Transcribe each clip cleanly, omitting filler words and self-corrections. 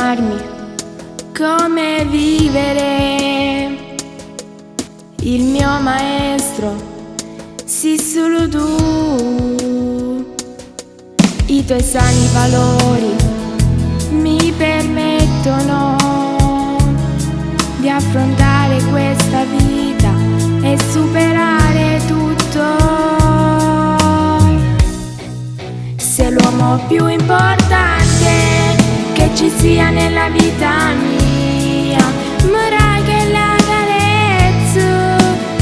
Insegnarmi come vivere. Il mio maestro, sei solo tu. I tuoi sani valori mi permettono di affrontare questa vita e superare tutto. Sei l'uomo più importante che ci sia nella vita mia. Mi che la carezza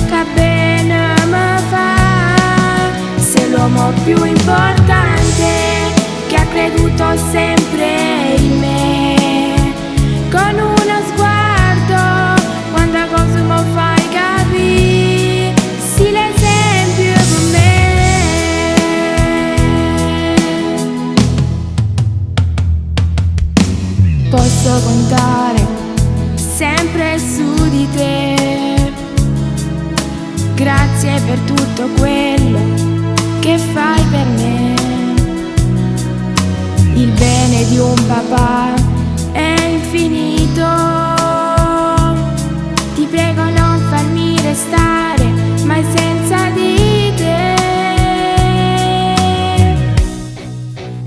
che bene mi fa. Sei l'uomo più importante che ha creduto sempre in me. Con uno sguardo, quanta cosa mi fai capire. Sei l'esempio per me. Posso contare sempre su di te. Grazie per tutto quello che fai per me. Il bene di un papà è infinito. Ti prego non farmi restare mai senza di te.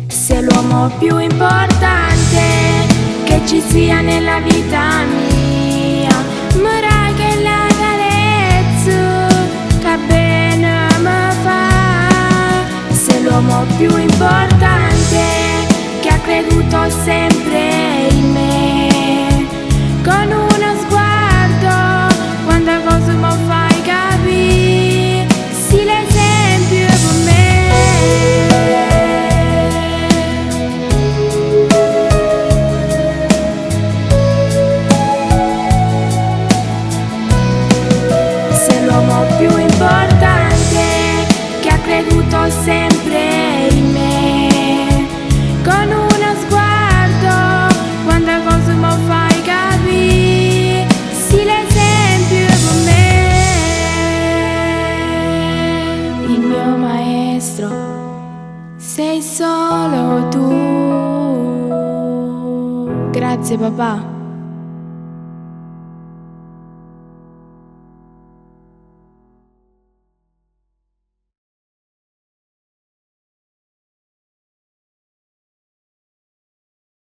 Sei l'uomo più importante che ci sia nella vita mia. Mi che la carezza che bene mi fa. Sei l'uomo più importante che ha creduto sempre in me. Con uno sguardo, quanta cosa mi fai capire. Sei l'esempio per me. Sei l'uomo più importante che ha creduto sempre in me. Con uno sguardo, quanta cosa mi fai capire. Sei l'esempio per me. Il mio maestro sei solo tu. Grazie papà.